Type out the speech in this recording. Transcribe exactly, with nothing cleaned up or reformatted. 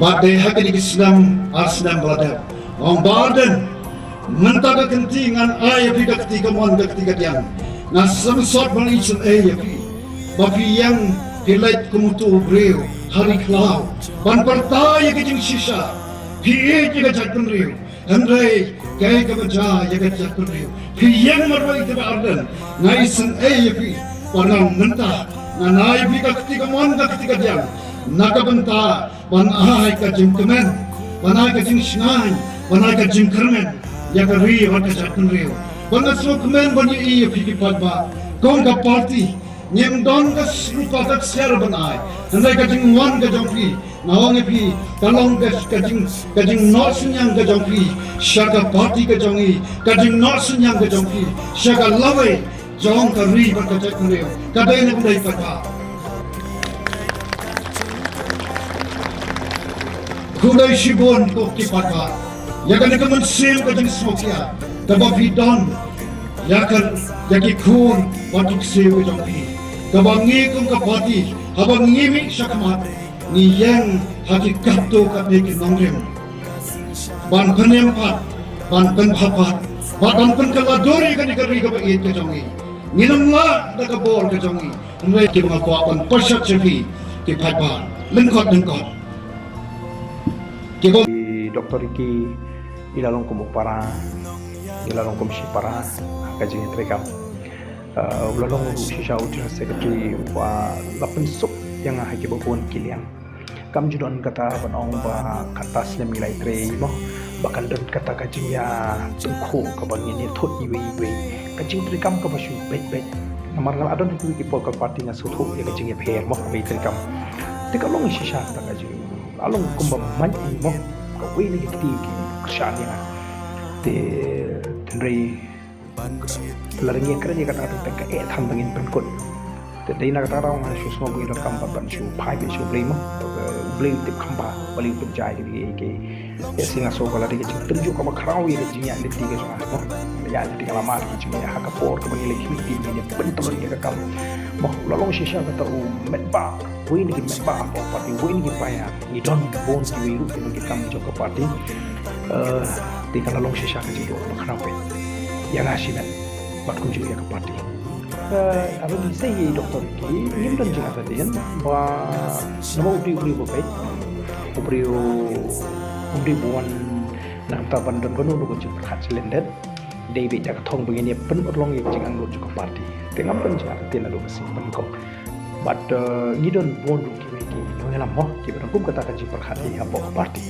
Bad dei ha kine ki snem ar snem ba la dep, ong Bah Ardent, mynta ka kynti ngan ai ïa phi ka kti kamon ka kti kadiang. Nga sngewsot ban isynei ïa phi ba phi ïeng phi leit kum uto u briew ha ri khlaw ban pyrta ïa ka jingshisha. Phi ïeit ïa ka jaitbynriew, hynrei kaei kaba jia ïa ka jaitbynriew? Phi ïeng marwei te Bah Ardent, nga isynei ïa phi ba ngan mynta ngan ai phi ka kti kamon ka kti kadiang na ka bynta ban ai ka jingkmen, ban ai ka jingshngaiñ, ban ai ka jingkyrmen ïa ka ri bad ka jaitbynriew. Bad nga sngewkmen ban ïohi ïa phi ki paidbah, kum ka party ngim don ka rupa ka ksiar ban ai, hynrei ka jingwan ka jong phi, nga ong ïa phi, ka long ka, ka jing, ka jingnoh synñiang ka jong phi sha ka party ka jong i, ka jingnoh synñiang ka jong phi sha ka lawei jong ka ri bad ka jaitbynriew. Ka dei ne ym dei, paidbah? Khublei shibun ko ki paidbah ïa kane ka mynsiem ka jingsngewkhia kaba phi don ïa ka, ïa ki khun bad ki ksiew ka jong phi, kaba ngi kum ka party, haba ngi mih shakhmat, ngi ïeng ha ki katto katne ki nongrim ban pynim pat, ban pynphat pat, bad ban pynkylla dur ïa kane ka ri kaba ïeit ka jong ngi. Ngin ym lah da ka bor ka jong ngi. Hynrei kiba nga kwah ban pyrshah sha phi ki paidbah, lyngkot lyngkot, kiba, i Doctor Ricky i la long kum u para, i la long kum shipara ha ka jingïatreikam. Uh, u la long ruh shisha u General Secretary uba la pynsuk ïa nga ha kiba bun ki liang. Kam ju don kata ban ong ba kata snem ngi la ïatrei mo, ba kan don kata ka jingïatyngkhuh kaba ngin ïathut iwei iwei. Ka jingtreikam kaba shu beit beit. Namar nga la don ha kiwei ki por ka party nga sngewthuh ïa ka jingïapher mo kaba ïatrei kam. Te ka long shisha kata ka jing, la long kumba mait mo, kawei na ki kti ki kyrshan ïa nga. Te hynrei lada ngi kren ïa kata ka teng ka eh than ba ngin pynkut. Te dei na kata ka daw nga shu sngew ba ngi donkam ban shu phai beit sha U Blei mo. U Blei u tip kham bha, U Blei u tip jai ki, ki, ki. Te shisha nga sngew ba la dei ka jingtynjuh kaba khraw ïa ka jingïaid lynti ka jong nga mo. Ïaid lynti ka lamar ka jingïaid ha ka por kaba ngi la khmih, te ngin ïa pyntlot ïa ka kam mo. La long shisha kata u metbah, uwei na ki metbah hapoh party, uwei na ki paia. Ngi don bun kiwei ruh ki nongkitkam jong ka party. Eh, te ka la long shisha ka jingduh kaba khraw beit ïa nga shimet bad kumjuh ïa ka party. Eh, haba ngi sei ïa i Doctor Ricky, ngim don jingïathuh ba namar u dei u briew uba beit, u briew, um dei ba wan na ka bynta ban don kano kano ka jingpyrkhat sha lyndet. Dei beit da ka thong ba ngin ïa pynurlong ïa ka jingangnud jong ka party. Te ngam don jingïathuh naduh ka sngi ba nyngkong. Bad, eh, ngi don bun ruh kiwei ki nongïalam mo kiba don kum kata ka jingpyrkhat ïa hapoh ka party.